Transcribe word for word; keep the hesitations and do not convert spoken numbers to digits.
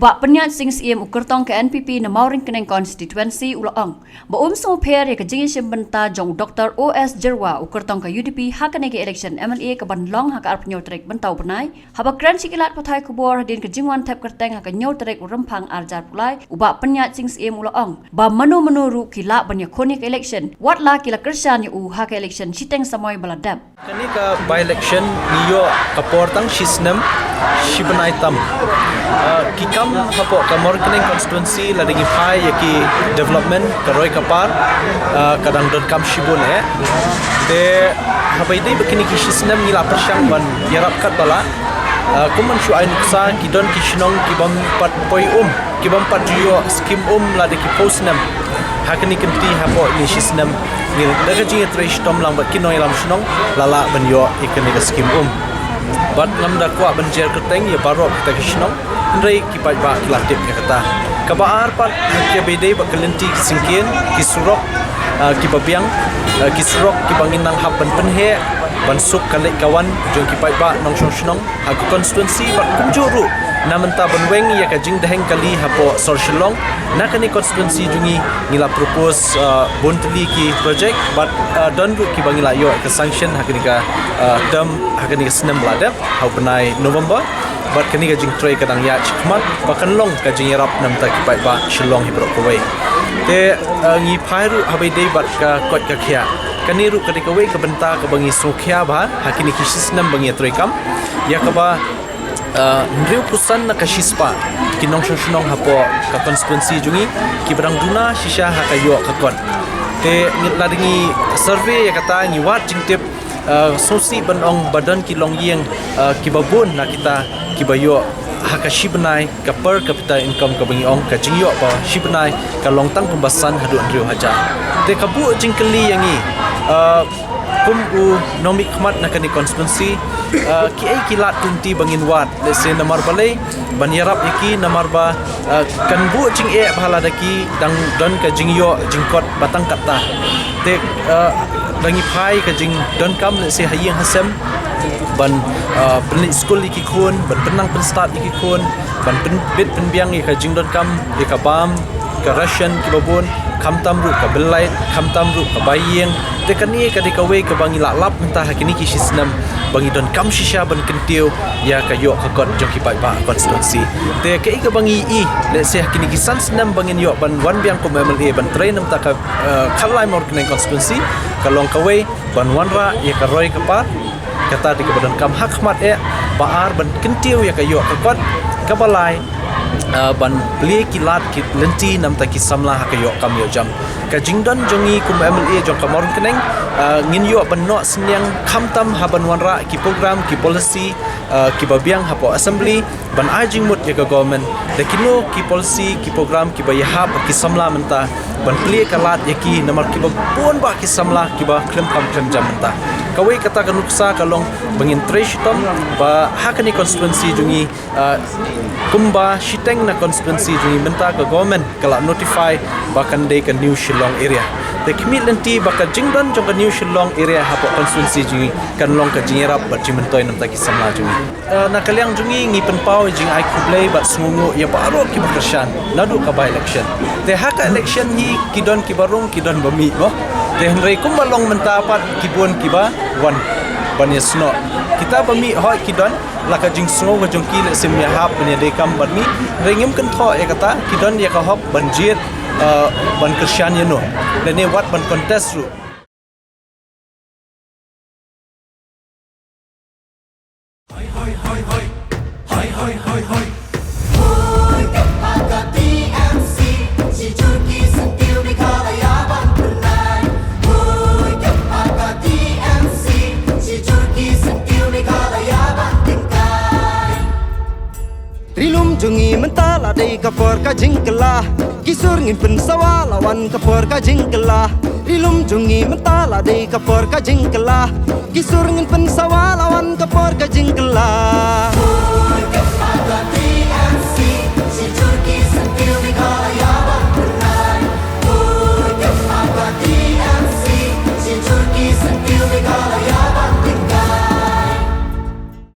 Bah Pynïaid Sing Syiem, u kyrtong ka N P P na Mawryngkneng Constituency, u la ong ba um sngewpher ïa ka jingïashim bynta jong u Doctor O S Jyrwa, u kyrtong ka U D P, ha kane ka election M L A kaban long ha ka arphew hynñiew tarik mynta u bnai. Haba kren sha ki lad pathai khubor hadien ka jingwan thep kyrteng ha ka hynñiew tarik u Rymphang arhajar arphew lai, u Bah Pynïaid Sing Syiem u la ong ba mano mano ruh ki lah ban ïakhun ïa ka election, wat la ki la kyrshan ïa u ha ka election shiteng samoi ba la dep. Kane ka by-election ngi ïoh ka por tang shi snem shi bnai tam. Ah, ki kam hapoh ka Mawryngkneng constituency, lada ngi phai ïa ki development, ka roi ka par, ah, ka dang donkam shibun eh. Te haba ïadei bad kine ki shi snem ngi la pyrshang ban ïarap katba lah. Ah, kum ban shu ai nuksa, ki don ki shnong ki bym pat poi um, ki bym pat ju ïoh skim um lada ki phew snem. Ha kane ka kynti hapoh kine shi snem ngi da ka jingïatrei shitom lang bad ki nongïalam shnong la lah ban ïoh ïa kane ka skim um. Bad ngam da kwah ban jer kyrteng ïa baroh kita ki shnong, hynrei ki paidbah ki la tip ïa kata. Kaba ar pat, ha kaba ïadei bad ka lynti ki syngkien, ki surok, ah, kiba biang, ah, ki surok kiba ngin nang hap ban pynheh ban suk ka leit ka wan jong ki paidbah nongshong shnong ha ka constituency, bad kumjuh ruh na mynta ban weng ïa ka jingdheng kali hapoh sor Shillong. Na kane constituency jong ngi ngi la propose, ah, bun tylli ki project, bad, ah, don ruh kiba ngi la ïoh ka sanction ha kane ka, ah, term, ha kane ka snem ba la dep, ha u bnai November. Bad kane ka jingtrei ka dang ïaid shakhmat ba kan long ka jingïarap na bynta ki paidbah Shillong hi baroh kawei. Te, ah, ngi phai ruh haba ïadei bad ka koit ka khiah. Kane ruh ka dei kawei ka bynta kaba ngi sngewkhia bha ha kine ki shi snem ba ngi ïatrei kam. Ïa kaba, ah, hynriewphew san na ka shispah ki nongshong shnong hapoh ka constituency jong ngi kiba dang duna shisha ha ka ïoh ka kot. Te ngi, lada ngi survey ïa kata, ngi wad jingtip, ah, sngewsih ban ong ba don ki longïing, ah, kiba bun na kita kiba ïoh ha ka shi bnai, ka per capita income kaba ngi ong, ka jingïoh ba shi bnai ka long tang kumba san haduh hynriew hajar. Te ka buh jingkylli ïa ngi, ah, kum u nongmihkhmat na kane constituency, ah, kiei ki lad ki lynti ba ngin wad, lehse namar balei ban ïarap ïa ki, namar ba, ah, kan buh jingeh bha lada ki dang don ka jingïoh jingkot ba tang katta. Te, ah, da ngi phai ka jingdonkam, lehse ha ïing ha sem, ban, ah, pynleit skul ïa ki khun, ban pynnang pynstad ïa ki khun, ban pynbit pynbiang ïa ka jingdonkam, ïa ka bam, ka ration kiba bun, khamtam ruh ka bill light, khamtam ruh ka bai ïing. Te kane ka dei kawei kaba ngi la lap mynta ha kine ki shi snem ba ngi donkam shisha ban kyntiew ïa ka ïoh ka kot jong ki paidbah constituency. Te kaei kaba ngi ïohi, lehse ha kine ki san snem ba ngin ïoh ban wan biang kum M L A ban trei na bynta ka, eh, khatlai Mawryngkneng constituency, ka long kawei ban wanrah ïa ka roi ka par, kata dei kaba donkam ha khmat eh. Ba ar, ban kyntiew ïa ka ïoh ka kot. Kaba lai, ah, ban plie ki lad ki lynti na bynta ki samla ha ka ïoh kam ïoh jam. Ka jingdon jong ngi kum M L A jong ka Mawryngkneng, ah, ngin ïoh ban noh synñiang khamtam ha ban wanrah ki program, ki policy, ah, kiba biang hapoh assembly, ban ai jingmut ïa ka government da kino ki policy, ki program kiba ïahap ki samla mynta, ban plie ka lad ïa ki, namar kiba bun bah ki samla kiba khlem kam khlem jam mynta. Kawei kata ka nuksa ka long ba ngin trei shitom ba ha kane constituency jong ngi, ah, kumba shiteng na constituency jong ngi mynta ka government ka la notify ba kan dei ka New Shillong area. Te khmih lynti ba ka jingdon jong ka New Shillong area hapoh constituency jong ngi kan long ka jingïarap bad jingmyntoi na bynta ki samla jong ngi. Eh, na ka liang jong ngi, ngi pynpaw ïa jingai khublei bad sngewnguh ïa baroh kiba kyrshan naduh ka by-election. Te ha ka election hi ki don kiba rung, ki don ba mih mo. Te hynrei kumba long mynta pat, ki bun kiba wan ban ïasnoh. Kita ba mih hoi ki don la ka jingsngew ka jong ki, lehse ym ïahap ban ïadei kam bad ngi. Hynrei ngim kynthoh ïa kata, ki don ïa ka hok ban jied, eh, ban kyrshan ïano, lane wat ban contest ruh. Ri lum jong ngi mynta la dei ka por ka jingkylla. Ki sur ngin pynsawa la wan ka por ka jingkylla. Ri lum jong ngi mynta la dei ka por ka jingkylla. Ki sur ngin pynsawa la wan ka por ka jingkylla.